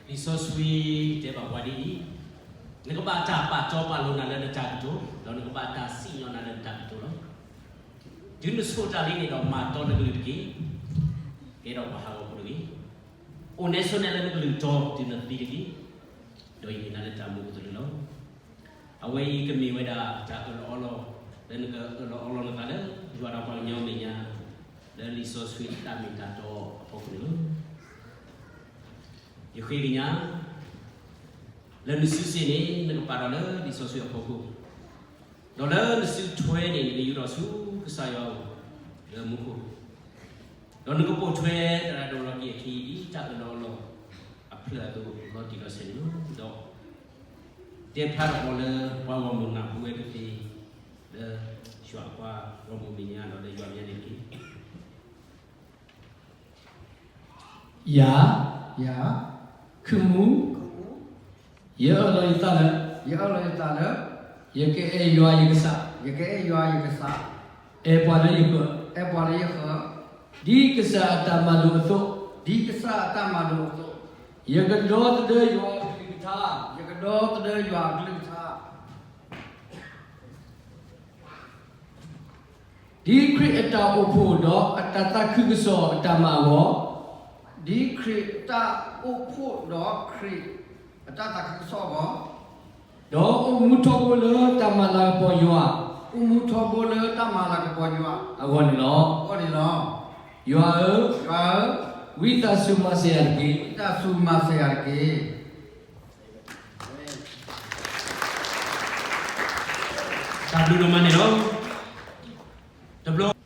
လံာ်စီဆှံတဲဘၣ်ပှၤဒ်အံၤ, နကဘၣ်တၢ်ပာ်တီပာ်လိၤနၤလၢနတၢ်ကတိၤ, ဒီးနကဘၣ်တၢ်စံၣ်ညီၣ်နၤလၢနတၢ်ကတိၤလီၤ. တုၤနဆိၣ်တၢ်လံန့ၣ်ဒီး မၤတီနကလုၢ်တက့ၢ်. ကဲထီၣ်ပှၤဟးဂီၤဖိတဂ့ၤ. အိၣ်နဲဆိနဲလၢနကလုၢ်တီတုၤနသံတက့ၢ်. ဒီးယဟ့ၣ်နၤလၢတၢ်မူအကတၢၢ်လီၤ. အဝဲအံၤကမ့ၢ်ဝဲဒၣ်တၢ်အၢၣ်လီၤအီလီၤ, လၢနကအၢၣ်လီၤအီလီၤနသးလၢ ယွၤဒီးပှၤကညီအမဲာ်ညါ, လၢလံာ်စီဆှံတၢ်မ့ၢ်တၢ်တီအဖီခိၣ်န့ၣ်လီၤ. ယဃ့ကညး လၢနစုစ့ၣ်န့ၣ် နကပာ်ထီၣ်လၢလံာ်စီဆှံအဖီခိၣ်, ဒီးလၢနစုထွဲန့ၣ် နကယူာ်ထီၣ်ဆူကစၢ်ယွၤအအိၣ်လၢမူခိၣ်, ဒီးနကပိာ်ထွဲသရၣ်ဒိၣ်လီၤက့ၤအခံ ဒ်တၢ်အၢၣ်လီၤအီလီၤအဖျၢၣ်အသိးလီၤတံၢ်လီၤဆဲးန့ၣ်လီၤ. ဒီး တဲဖျါထီၣ်ပှၤလၢပှၤဂီၢ်မုၢ်နၢ်ဟူဝဲကသ့, လၢယွၤပှၤဂီၢ်မုၢ်မဲာ်ညါဒီးလၢယွၤမဲာ်ညါန့ၣ်တက့ၢ်. ယၤ, ယၤ, ခုၣ်မူ, ယအၢၣ်လီၤယသးလၢ, ယအၢၣ်လီၤယသးလၢ, ယကအဲၣ်ယွၤယကစၢ်, ယကအဲၣ်ယွၤယကစၢ်, အဲၣ်ပှၤလၢယဃၢၤ, အဲၣ်ပှၤလၢယဃၢၤ, ဒ်ကစၢ်အတၢ်မၤလိာ်အသိး, ဒ်ကစၢ်အတၢ်မၤလိာ်အသိး, ယကဒီသဒၢယွၤအကလုၢ်ကထါ, ယကဒီသဒၢယွၤအကလုၢ်ကထါ ဒ်ခရံာ်အတၢ်အိၣ်ဖှိၣ်ဒီးအတၢ်သးခုကစီၣ်အတၢ်မၤအဂီၢ်, ဒ်ခရံာ်အတၢ်အိၣ်ဖှိၣ်ဒီးခရံာ်အတၢ်သးခုကစီၣ်အဂီၢ်, ဒီးအိၣ်မူထီဘိလၢတၢ်မၤလၤကပီၤယွၤ, အိၣ်မူထီဘိလၢတၢ်မၤလၤကပီၤယွၤ, အဂီၢ်န့ၣ်လီၤ. အဂီၢ်န့ၣ်လီၤ. ယွၤဧၢ, ယွၤဧၢ, ဝံသးစူၤမၤစၢၤယၤတက့ၢ်, ဝံသးစူၤမၤစၢၤယၤတက့ၢ်. တၢ်ဘျုးဒိၣ်မးန့ၣ်လီၤ. တဘျီ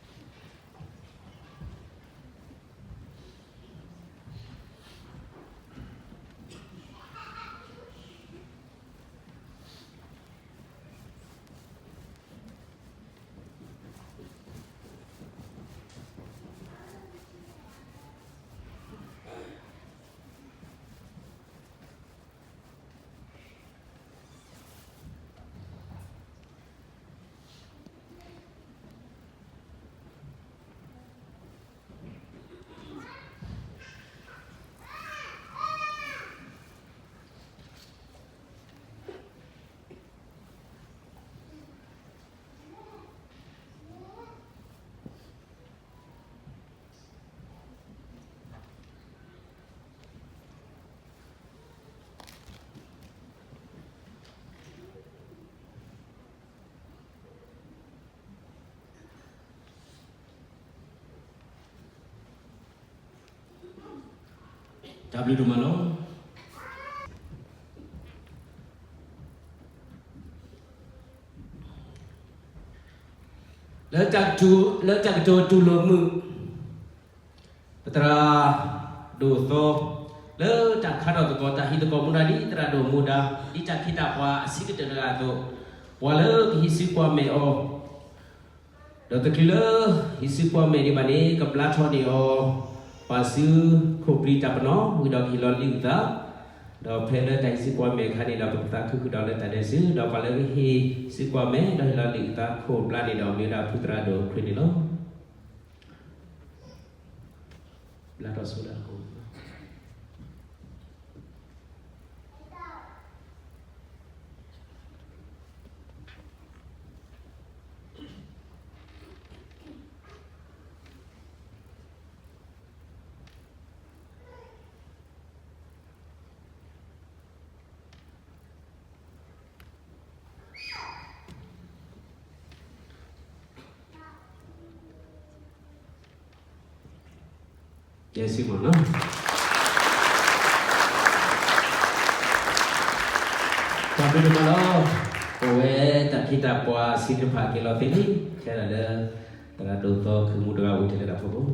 တၢ်ဘျုးဒိၣ်မးလီၤ. လၢတၢ်ကတိၤ, လၢတၢ်ကတိၤတူၢ်လိာ်မုာ် ပသရၣ်ဒိၣ်သီ, လၢတၢ်ခါထီၣ်သကိး တၢ်ဟံးသကိးမူဒါ ဒ်သရၣ်ဒိၣ်မူဒါ ဒ်တၢ်ခ့တၢ်ပှၤအဆံးကတၢၢ်တဂၤအသိး, ပှၤလၢကဟံးစုကွၢ်မဲာ်အီၤ ဒီးတချုးလၢဟံးစုကွၢ်မဲာ်ဒံးဘၣ်န့ၣ် ကဘျါထီၣ်န့ၢ်အီၤ ပာ်စုခိၣ်ပျံၤတၢ်ပနီၣ် ဝံၤဒီးကဟ့ၣ်လီၤလံာ်အုၣ်သး, ဒီးဖဲလၢတၢ်ဟံးစုကွၢ်မဲာ်အခါန့ၣ်ဒီး ပကသးခုဃုာ်ဒီးလၢတၢ်ဒဲးဆူ ဒီးပှၤလၢကဟံးစုကွၢ်မဲာ် ဒီးဟ့ၣ်လီၤလံာ်အုၣ်သးခိၣ်ဘျါန့ၣ်ဒီး မ့ၢ်ဝဲဒၣ်ဖုသရၣ်ဒိၣ်ခရံာ်န့ၣ်လီၤ. ဘျါထီၣ်ဆိဒၣ်တကိး ယဲၢ်ဆံမးနီၤ, တၢ်ဘျုးဒိၣ်မးလီၤ. ပဝဲတၢ်ခ့တၢ်ပှၤဆံးတဖၣ်က့ၤလီၤသ့လံ, ခဲဒၣ်လၢ သရၣ်ဒိၣ်သီခုမူတဂၤအိၣ်ထဲလၢတၢ်ဖီခိၣ်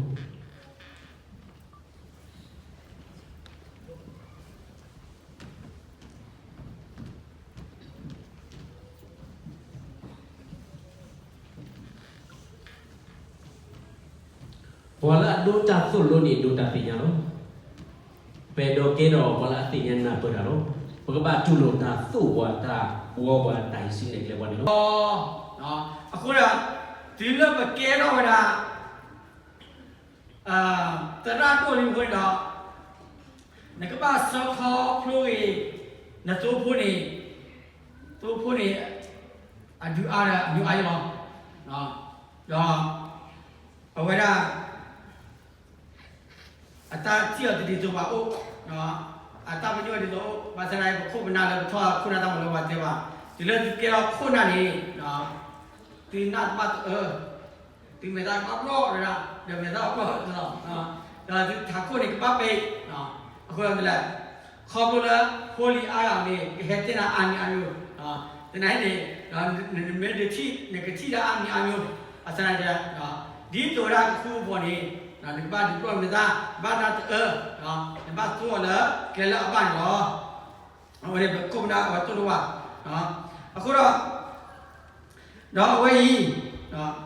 ပှၤလၢအဒိတၢ်သိၣ်လိန့ၣ် ဒိတၢ်သ့ၣ်ညါလီၤ. ပအဲၣ်ဒိးကဲထီၣ်ပှၤလၢအသ့ၣ်ညါနၢ်ပၢၢ်တၢ်လီၤ. ပကဘၣ်တူၢ်လိာ်တၢ်သိၣ်ပှၤ တၢ်ဘှီပှၤ တၢ်ဟံးစုနဲၣ်ကျဲပှၤန့ၣ်လီၤ. အဃိဒီး တုၤလၢပကဲထီၣ်ဝဲဒၣ် သရၣ်ဒိၣ်လံအဃိန့ၣ်ဒီး နကဘၣ်ဆှၢခီဖျိဂ့ၤ နသိဖိန့ၣ်, သိဖိန့ၣ် အဒုးအါဒီးအမံၤအါယလီၤ. ဒီး အဝဲဒၣ် အတၢ်ထံၣ်အီၤတဒ်သိးဘၣ်အိၣ်, အတၢ်ပညိၣ်ဒ်သိးအိၣ်, ဘၣ်ဆၣ်သနာ်က့ ပခိၣ်ပနၢ်လၢပထီၣ်ခိၣ်နၢ်တၢ်မၤလိပှၤတဲဘၣ်, တုၤလၢသုကဲထီၣ်ခိၣ်နၢ်န့ၣ် သုနၢ်တဘၣ်တအၢ, သုမဲာ်သၣ်ကဘၣ်ဘျီၣ်ဝဲဒၣ်, ဒီးမဲာ်သၣ်ဘၣ်ဘျီၣ်လီၤ, ဒီးသုထးခိၣ်န့ၣ်ကဘၣ်ပဲ, အဃိဒီးမ့ၢ်လဲၣ်, ခီဖျိလၢဖိလံၤအါဂၤန့ၣ် ကဟဲတဲနၤအါမံၤအါမံၤ, သနာ်က့န့ၣ် နမ့ၢ်ဒုးထံၣ် နကထံၣ်ဒၣ်အါမံၤအါမံၤ, ဘၣ်ဆၣ်သနာ်က့ ဒ်သိးဝဲဒၣ်ကဃူကဖိးန့ၣ် နကဘၣ်ဒုးဘျီၣ်မဲာ်သၣ်, ဘၣ်နၢ်တအၢ, နဘၣ်သိအီၤလၢကျဲလၢအဘၣ်န့ၣ်လီၤ. အဝဲန့ၣ်ပခိၣ်ပနၢ်အဝဲတိၢ်တဝၢ်, အဃိဒီး ဒီးအဝဲအံၤ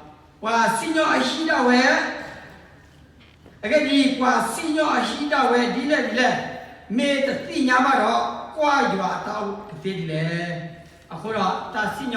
ပှၤစံၣ်ညီၣ်အဟံၣ်ဒၣ်ဝဲ, အဂ့ၢ်ဒ်အံၤ, ပှၤစံၣ်ညီၣ်အဟံၣ်ဒၣ်ဝဲဒ်လဲၣ်ဒ်လဲၣ်, မ့ၢ်တသ့ၣ်ညါဘၣ်ဒီး ကွၢ်ယွၤအတၢ်အိၣ်ကသ့ဒ်လဲၣ်. အဃိဒီးတၢ်စံၣ်ညီၣ်